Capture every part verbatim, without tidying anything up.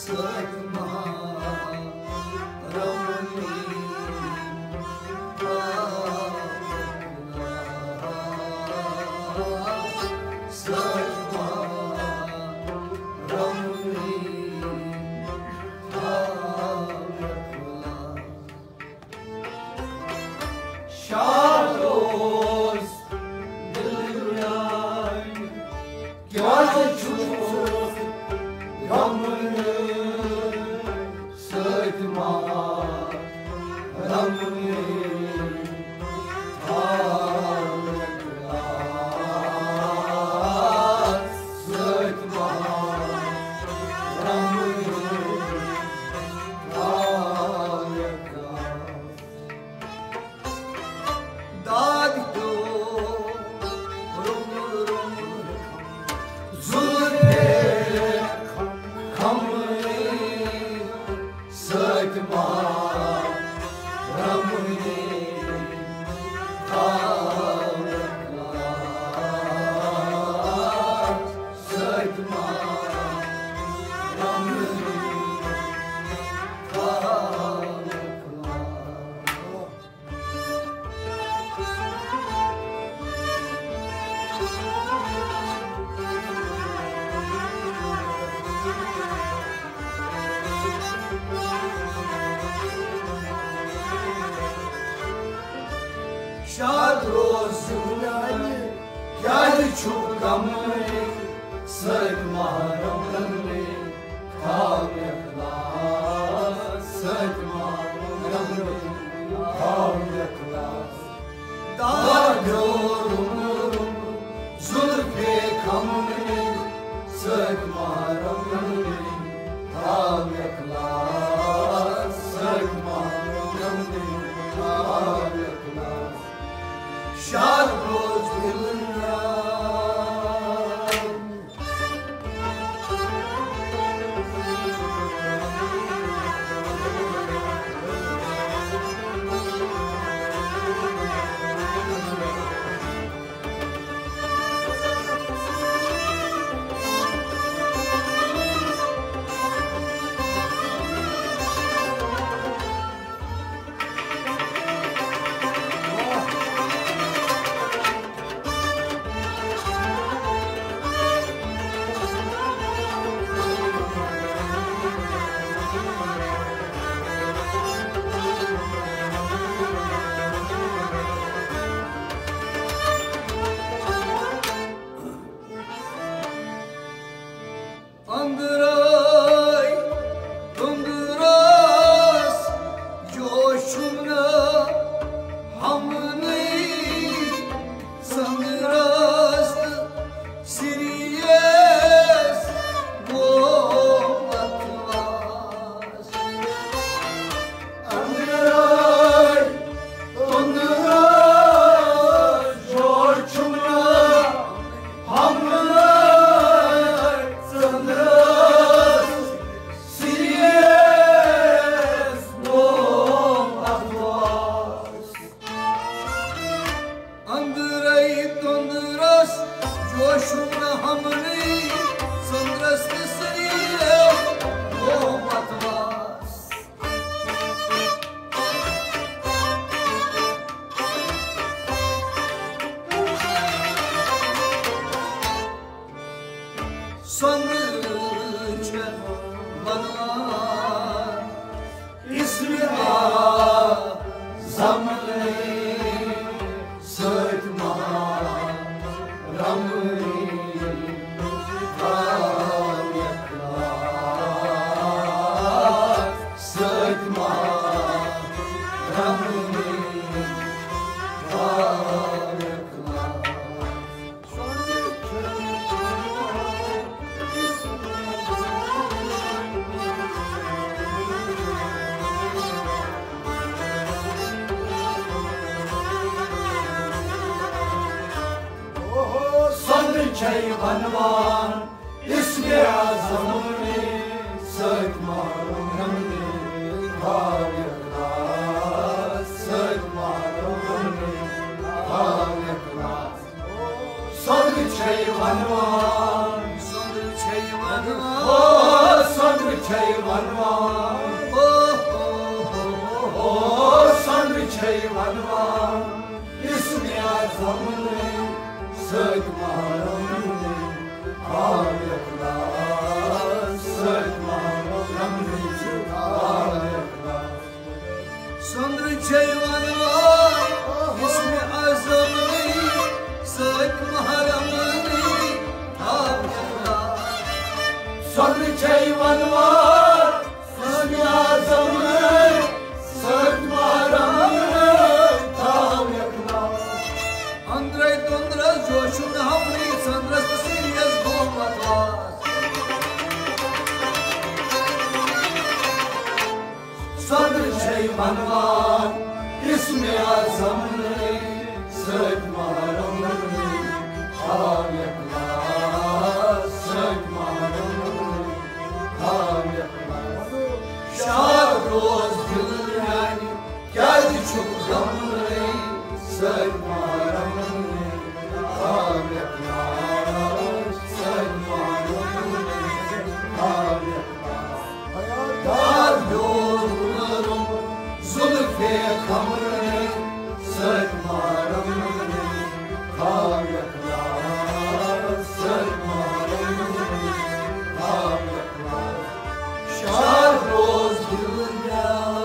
شاد روز دِل میٛانہِ، کیٛازِ چھُکھ ژٕ غمہٕ سۭتۍ محرمٕے؟ سۭتۍ محرمٕے۔ داد ہیوٗ روٚم روٚم زُلفے کھمٕے سۭتۍ محرمٕے۔ سۭتۍ محرمٕے۔ شاد روز زِندگی، کیٛازِ چھُ غمٕے سۭتۍ محرمٕے؟ تھاو اخلاص سۭتۍ محرمٕے، تھاو اخلاص۔ دادیو روٚم روٚم زُلفے کھمٕے سۭتۍ محرمٕے، تھاو اخلاص سۭتۍ محرمٕے، تھاو اخلاص۔ شاد روز دِل میٛانہِ۔ أنٛدرَے تندرس جوشُم نہٕ ہمنٕے، سندرس تہٕ سریس گوٚو وتھواس۔ أنٛدرَے تندرس جوشُم نہٕ ہمنٕے، سندرس سریس گوٚو وتھواس۔ أنٛدرَے تندرس جوشُم نہٕ ہمنٕے، سندرس تہٕ سریس گوٚو وتھواس۔ سۄنٛدرٕ چھےٚ ونان اسمِ اعظمٕے سۭتۍ محرمٕے۔ سۭتۍ محرمٕے۔ سۄنٛدرٕ چھے ونوان اسمِ اعظمٕے سۭتۍ محرمٕے۔ سۄنٛدرٕ چھے ونوان، سۄنٛدرٕ چھے ونوان۔ او، سۄنٛدرٕ چھے سۭتۍ محرم آو اخلاص، سۭتۍ محرم آو اخلاص۔ سۄنٛدرٕ چھے وَنوار، حسن اعظم سۭتۍ محرم آو اخلاص۔ سۄنٛدرٕ چھے وَنوار، حسن اعظم سۭتۍ محرم آو اخلاص۔ أنٛدرَے توٚنٛدرَس جوشُن ہمری، سۄنٛدرَس تہٕ سِریَس گوٚو بکواس۔ سۄنٛدرٕ چھے وَنوار، اسم اعظم سۭتۍ محرم آو اخلاص، سۭتۍ محرم آو اخلاص۔ شاد روز دِل میانہِ، کیازِ چھُکھ غمنٕے سۭتۍ محرم آو اخلاص، سۭتۍ محرم آو اخلاص۔ دار بیول رُلرُم زُلفے خمرنٕے سۭتۍ محرم آو اخلاص، سۭتۍ محرم آو اخلاص۔ شاد روز دِل میانہِ۔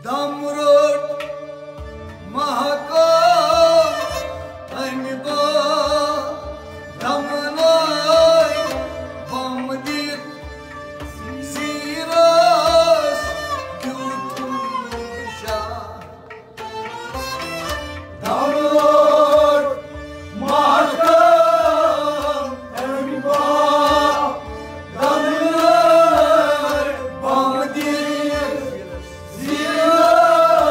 دم روٚٹ محکم أمۍ با دمنٲے بم دِتھ زیٖرس دیُتُن شاہ۔ دم روٚٹ محکم أمۍ با دمنٲے بم دِتھ زیٖرس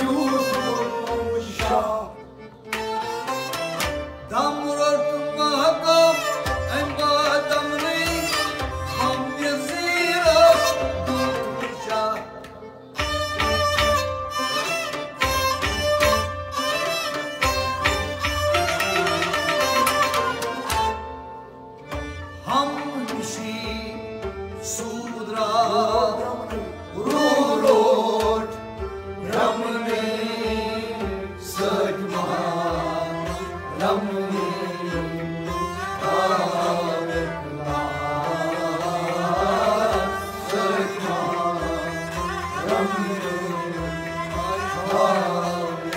دیُتُن شاہ۔ دم روٚٹ محکم أمۍ با دمنٲے بم دِتھ زیٖرس دیُتُن شاہ۔ ہم نشی سود را رو روٹ رمنے سج مہا رمنے آوے سج مہا رمنے آوے۔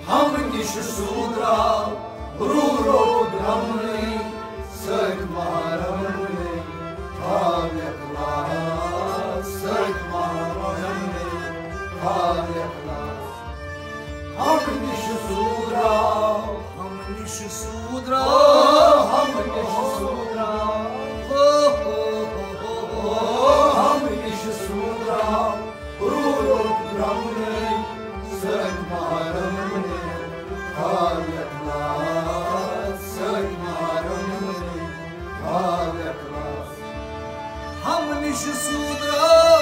ہم نِش سوٗدراو، روٗ روٚٹ درٛمنٕے سۭتۍ مارمنٕے، تھاو اخلاص سۭتۍ مارمنٕے، تھاو اخلاص۔ ہم نِش سوٗدراو، ہم نِش سوٗدراو، ہم نِش سوٗدراو، ہو، ہو، ہو، ہو، ہو۔ ہم نِش سوٗدراو، روٗ روٚٹ درٛمنٕے سۭتۍ مارمنٕے، تھاو اخلاص سۭتۍ مارمنٕے، تھاو اخلاص۔ ہم نِش سوٗدراو،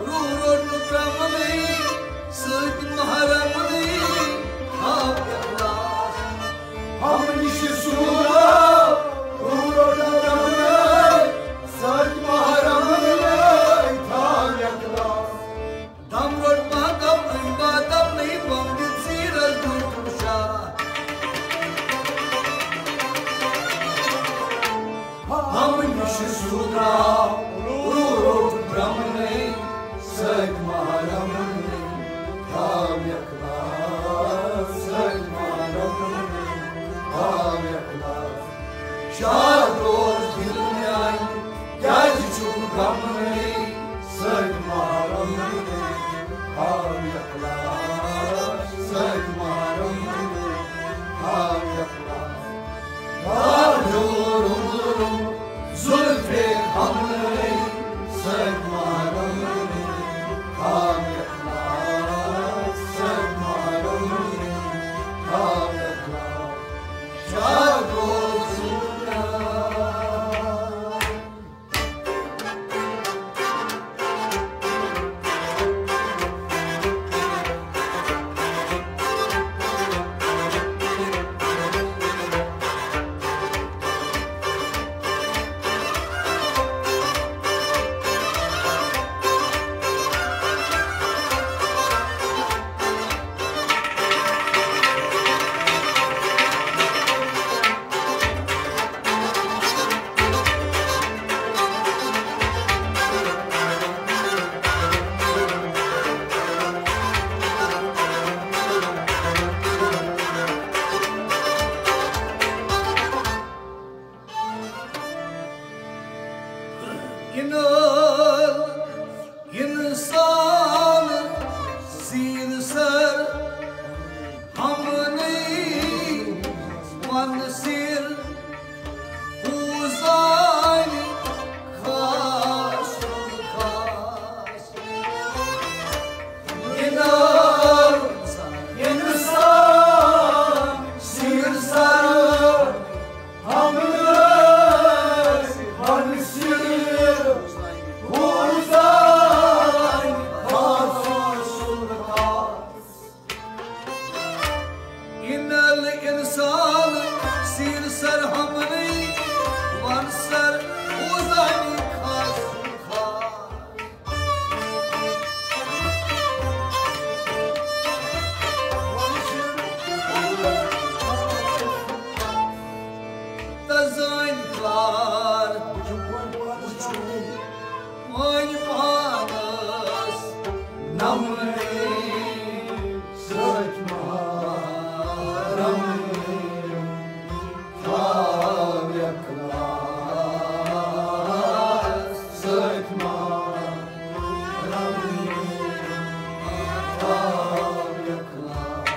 روٗ روٚٹ درٛمنٕے سۭتۍ مارمنٕے، تھاو اخلاص۔ ہم نِش سوٗدراو، روٗ روٚٹ درٛمنٕے سۭتۍ مارمنٕے، تھاو اخلاص۔ دم روٚٹ محکم أمۍ با دمنٕے، بم دِتھ زیٖرس دیُتُن شاہ۔ ہم نِش سوٗدراو، روٗ روٚٹ درٛمنٕے سۭتۍ مارمنٕے، تھاو اخلاص سۭتۍ انسان سیر سر ہمنی ون سیر اوزان خاص خاص۔ انسان سیر سر ہمنی ون سیر اوزان خاص خاص۔ ان الانسان سیر سر ہمنی ون سر اوزان خاص خاص۔ تزان کار وچھو وۄنۍ پانس نمنی سۭتۍ محرم تھاو اخلاص سۭتۍ محرم تھاو اخلاص۔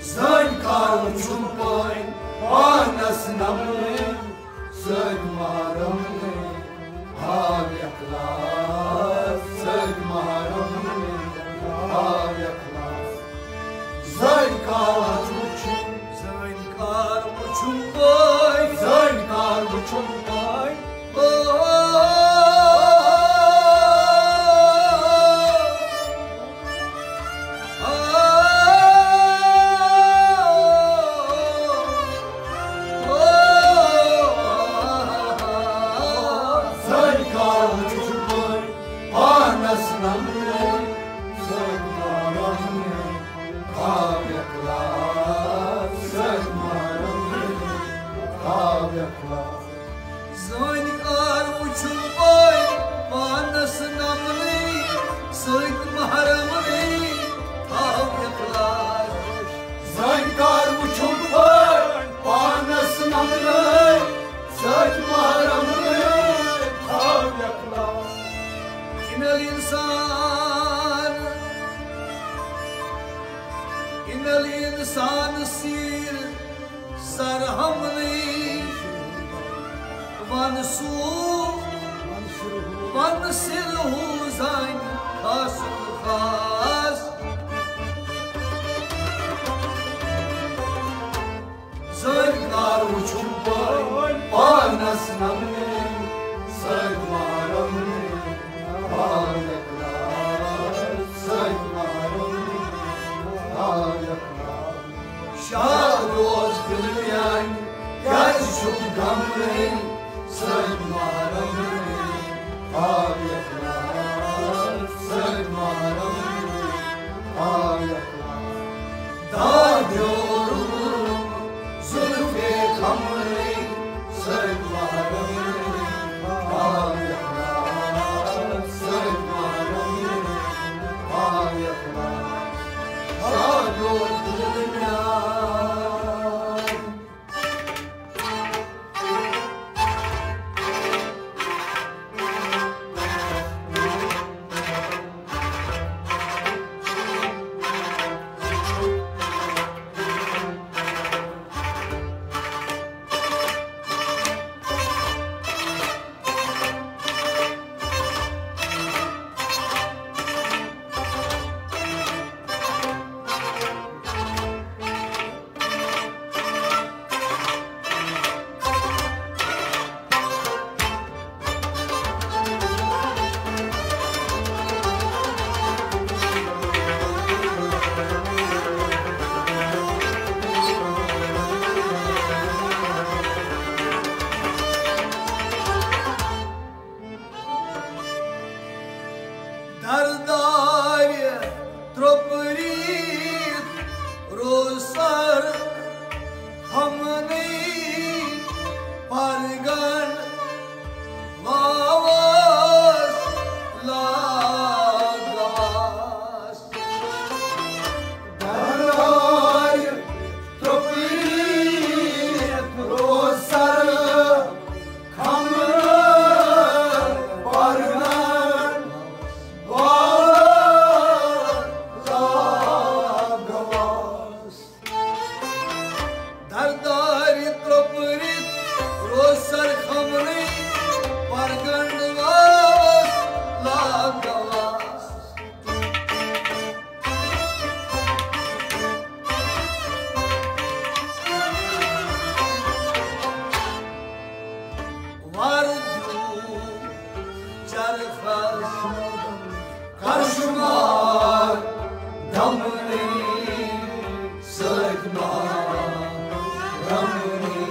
زٲنۍ کار وٕچھُن پٲنۍ پانس نمنہٕ سۭتۍ محرم گٔے۔ ہاو اخلاص سۭتۍ محرم گٔے۔ ہاو اخلاص۔ زٲنۍ کار وٕچھُن۔ زٲنۍ کار وٕچھُن پٲنۍ۔ زٲنۍ کار وٕچھُن پٲنۍ۔ زٲنۍ کار وٕچھُن پٲنۍ پانس نمنہٕ سۭتۍ محرم گٔے۔ ہاو اخلاص سۭتۍ محرم گٔے۔ ہاو اخلاص۔ زٲنۍ کار وٕچھُن پٲنۍ پانس نمنہٕ سۭتۍ محرم گٔے۔ ہاو اخلاص۔ زٲنۍ کار وٕچھُن پٲنۍ پانس نمنہٕ سۭتۍ محرم گٔے۔ ہاو اخلاص۔ ان الانسان، ان الانسان سیر سر ہمنی ون سو ون سر اوزان خاص خاص۔ زٲنۍ کار وٕچھُن پٲنۍ پانس نمنہٕ سۭتۍ محرم گٔے۔ ہاو اخلاص سۭتۍ محرم گٔے۔ ہاو اخلاص۔ شاد روز دل میانہِ، کیازِ چھُکھ غمگیٖن؟ سۭتۍ محرم گٔے۔ ہاو اخلاص سۭتۍ محرم گٔے۔ کر شمار دمنی سۭتۍ ما رمنی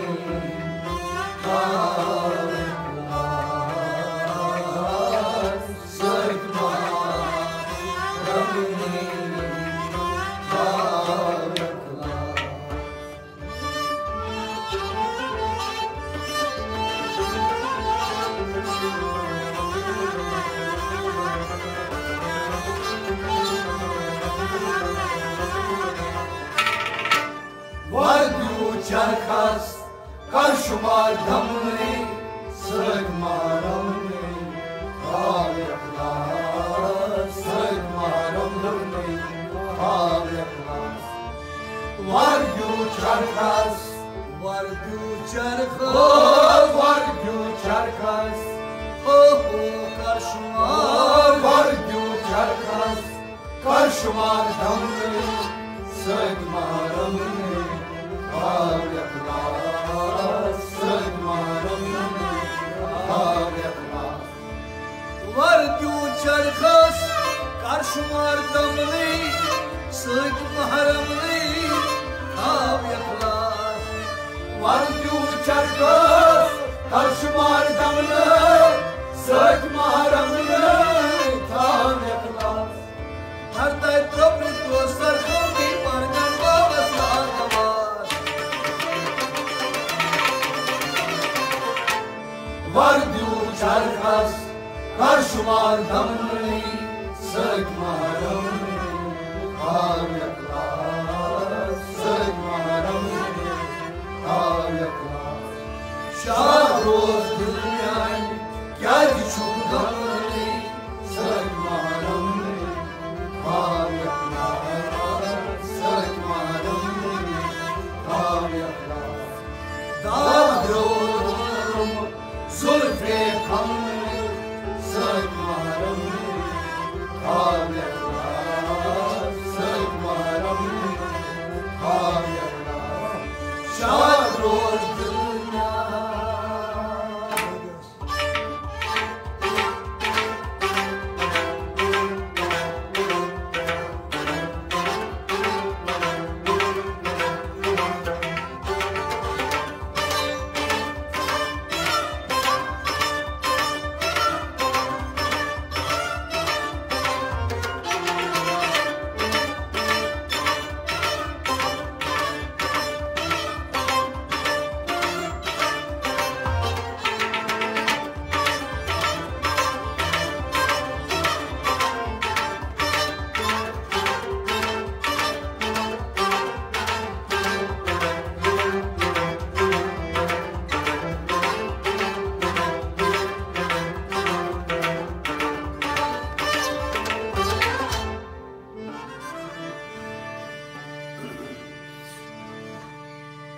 سۭتۍ ما رمنی وردیو چرخس کر شمار دمنی سۭتۍ ما رمنی آو اخلاص سۭتۍ ما رمنی آو اخلاص وردیو چرخس وردیو چرخس وردیو چرخس او او کر شمار وردیو چرخس کر شمار دمنی سۭتۍ ما رمنی آو اخلاص سۭتۍ ما رمنی آو اخلاص وردیو چرخس کر شمار دمنی سۭتۍ ما رمنی آو اخلاص وردیو چرخس کر شمار دمنی سۭتۍ ما رمنی آو اخلاص ہر تۄہہِ پرٛوٚپرِ دوستر گوٚو دی پرگن بابس لال نواز۔ وردیو چرخس کر شمار دمنی سۭتۍ ما رمنی آو اخلاص سۭتۍ ما رمنی آو اخلاص شاد روز دل میانہِ کیازِ چھُکھ غمنی سۭتۍ ما رمنی آو اخلاص سۭتۍ ما رمنی آو اخلاص داد روز زلفے کھنٛگہٕ سۭتۍ ما رمنی آو اخلاص سۭتۍ ما رمنی آو اخلاص شاد روز دل میانہِ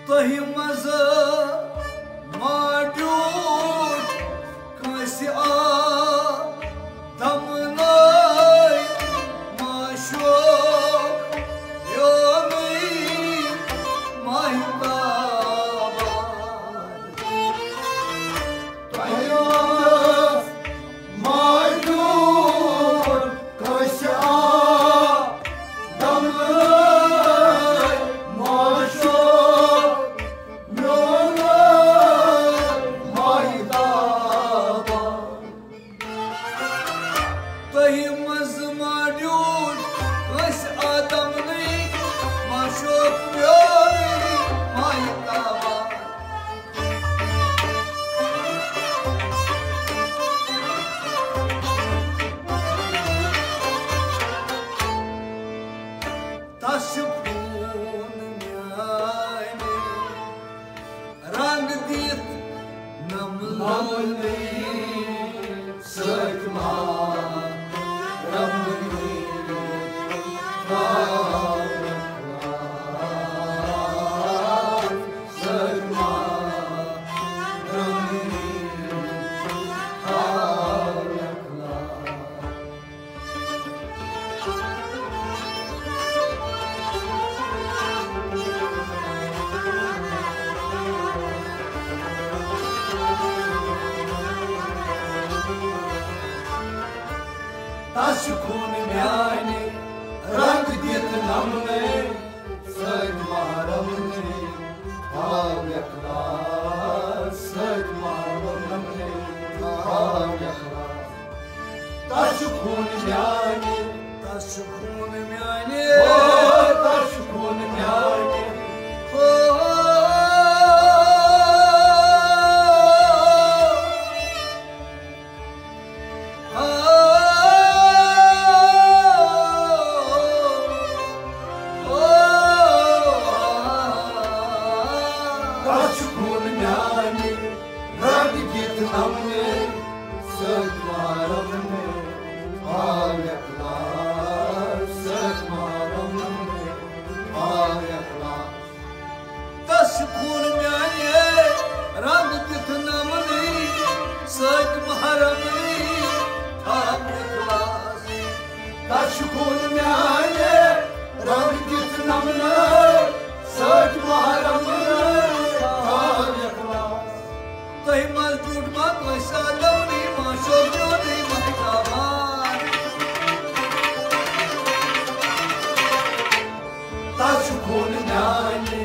تۄہہِ منٛز ما ڈیوٗٹھ کٲنٛسہِ آدمنٕے ما شوق یونٕے ماہتابہ۔ تۄہہِ منٛز ما ڈیوٗٹھ کٲنٛسہِ آدمنٕے ما شوق میونٕے ماہتابہ۔ تۄہہِ منٛز ما ڈیوٗٹھ کٲنٛسہِ آدمنٕے ما شوق میونٕے ماہتابہ۔ تس چھُ خوٗن میانہِ رنگ دِتھ نملنٕے سۭتۍ ما رمنٕے۔ تس چھُ خوٗن میانہِ رنگ دِتھ نمنہٕ سۭتۍ محرمنٕے، آو اخلاص سۭتۍ محرمنٕے، آو اخلاص۔ تس چھُ خوٗن میانہِ، تس چھُ خوٗن میانہِ، او، تس چھُ خوٗن میانہِ۔ او، تس چھُ خوٗن میانہِ رنگ دِتھ نمنہٕ سۭتۍ محرمنٕے، آو اخلاص سۭتۍ محرمنٕے، آو اخلاص۔ تس چھُ خوٗن میانہِ رنگ دِتھ نمنٕے سۭتۍ محرمنٕے، آو اخلاص۔ تس چھُ خوٗن میانہِ رنگ دِتھ نمنہٕ سۭتۍ محرمنٕے، آو اخلاص۔ تۄہہِ منٛز ٹوٚٹ ما کٲنٛسہِ آدم نی ما شوٗب میونٕے مہتابان۔ تس چھُ خوٗن میانہِ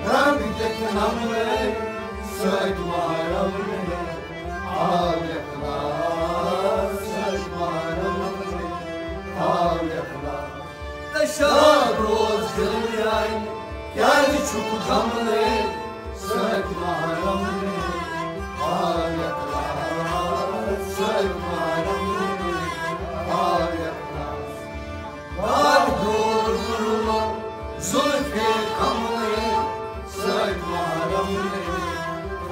رنگ دِتھ نمنہٕ سۭتۍ محرمنٕے، آو اخلاص سۭتۍ محرمنٕے، آو اخلاص۔ تہٕ شاد روز دِل میانہِ، کیٛازِ چھُکھ غمنٕے سۭتۍ محرمنٕے، آو اخلاص سۭتۍ محرمنٕے، آو اخلاص۔ بار دور گُرلو زُلفے کملے سۭتۍ محرمنٕے،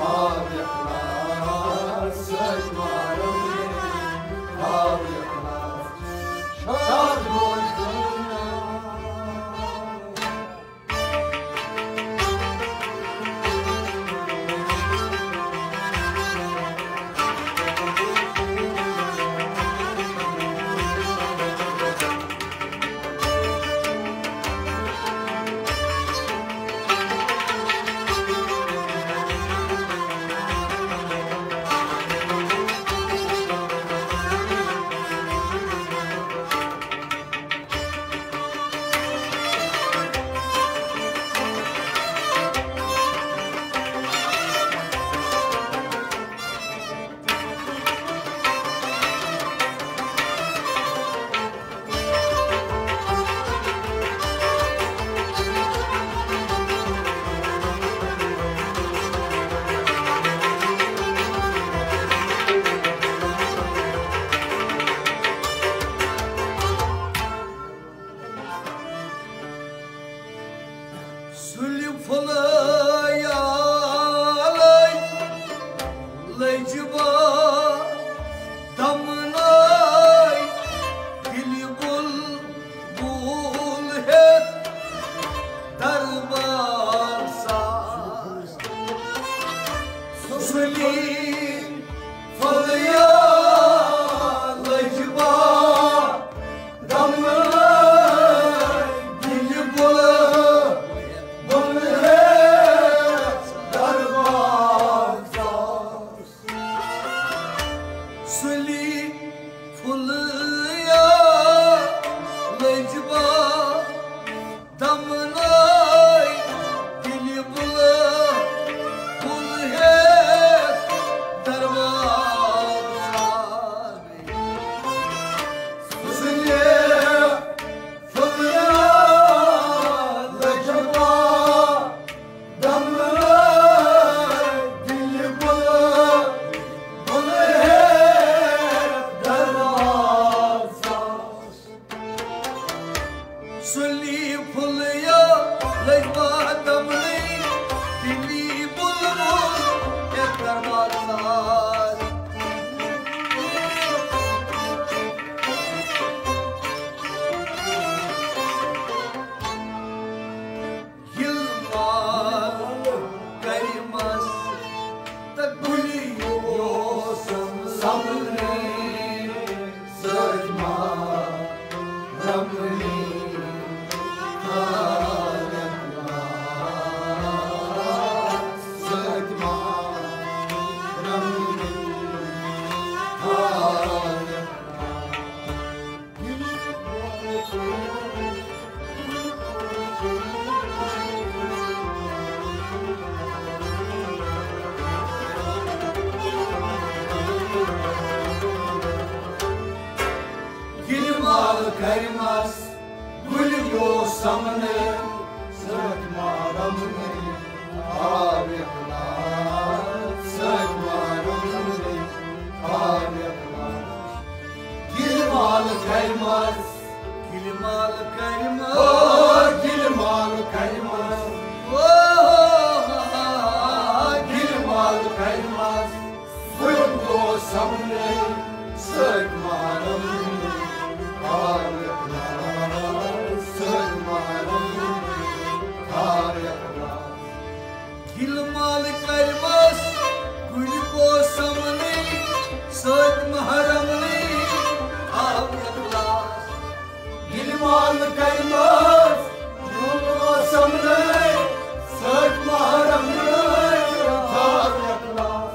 آو اخلاص سۭتۍ محرمنٕے، آو اخلاص۔ شاد روز دُنیا۔ سُلہِ پھُلیا لٔج، لٔج با دمنَے، دِلہِ بُلبُل ہیٚتھ دربار ساز۔ سُلہِ پھُلیا لٔج با دمنَے، دِلہِ بُلبُل ہیٚتھ دربار ساز۔ سُلہِ پھُلیا لٔج با دمنَے، دِلہِ بُلبُل ہیٚتھ دربار ساز۔ سُلہِ پھُلیا لٔج با دمنَے، دِلہِ بُلبُل ہیٚتھ دربار کرمس گُلہِ گوٚو سمنہٕ، سۭتۍ محرم آو اخلاص، سۭتۍ محرم آو اخلاص۔ گِلہِ مال کرمس، گِلہِ مال کرمس، او، گِلہِ مال کرمس، او، گِلہِ مال کرمس۔ وۄنۍ گوٚو سمنٕے سۭتۍ محرم، آو اخلاص، سۭتۍ محرم، آو اخلاص۔ گِلہِ مال کرمس، گُلہِ گوٚو سمنٕے سۭتۍ محرم، آو اخلاص۔ گِلہِ مال کرمس، گُلہِ گوٚو سمنٕے سۭتۍ محرم، آو اخلاص۔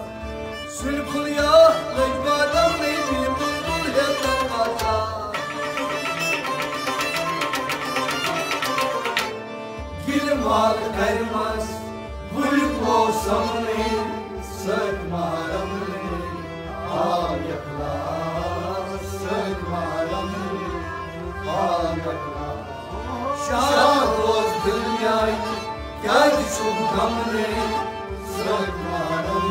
سُلہِ پھُلیا لٔج بادم نٔے، بِلہِ بُلبُل ہیٚژ دروازہ۔ گِلہِ مال کرمس، گُلہِ گوٚو سمنٕے سۭتۍ محرم، آو اخلاص، سۭتۍ محرم، آو اخلاص۔ شاد روز دُنیاہٕکۍ، کیٛازِ چھُکھ غمنٕے؟ سۭتۍ محرم،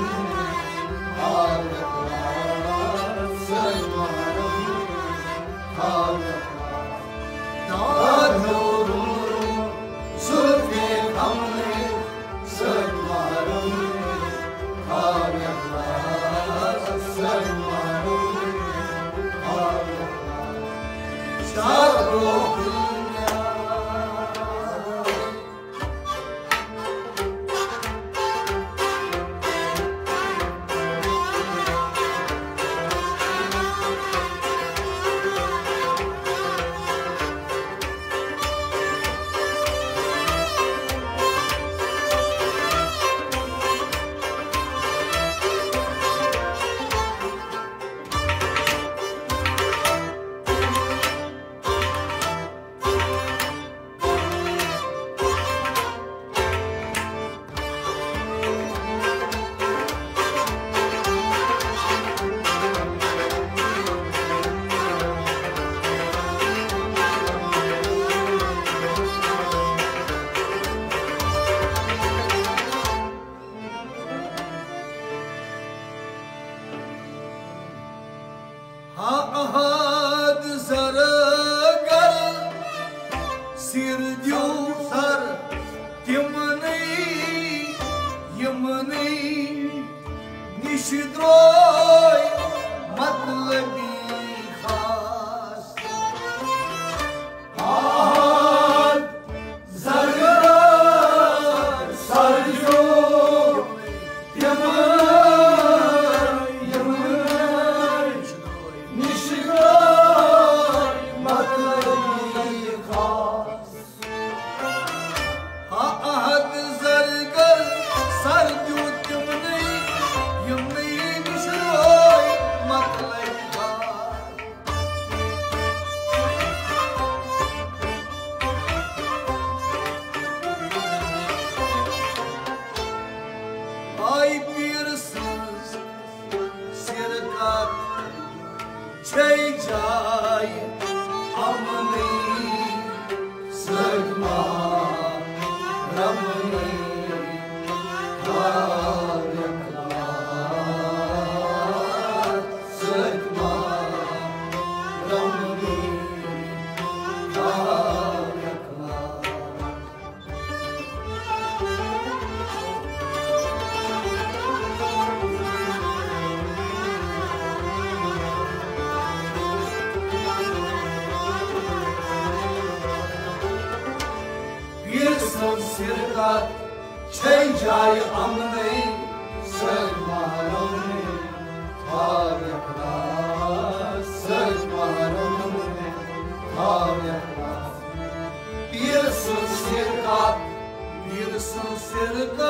آو اخلاص، سۭتۍ محرم، آو اخلاص۔ داد ہیوٚو روٗم، زُلفے غمنٕے، سۭتۍ محرم، آو اخلاص، سۭتۍ محرم، آو اخلاص۔ شاد روز دُنیا۔ ہا احد زرگر، سِر دیو سر تِمنٕے، یِمنٕے نِش درٛاے مطلبی خاص۔ احد زرگر سر دیو تِمنٕے، یِمنٕے نِش درٛاے مطلبی خاص۔ ہا احد زرگر سر دیو تِمنٕے، یِمنٕے نِش درٛاے مطلبی خاص۔ آے پیٖر سٕنٛز سِرکت چھے جاے اَمنٕے، سۭتۍ ما رَمنٕے۔ پیٖر سٕنٛز سِرکت چھے جاے اَمنٕے، سۭتۍ ما رَمنٕے۔ آو اخلاص، سۭتۍ ما رَمنٕے۔ آو اخلاص۔ پیٖر سٕنٛز سِرکت، پیٖر سٕنٛز سِرکت۔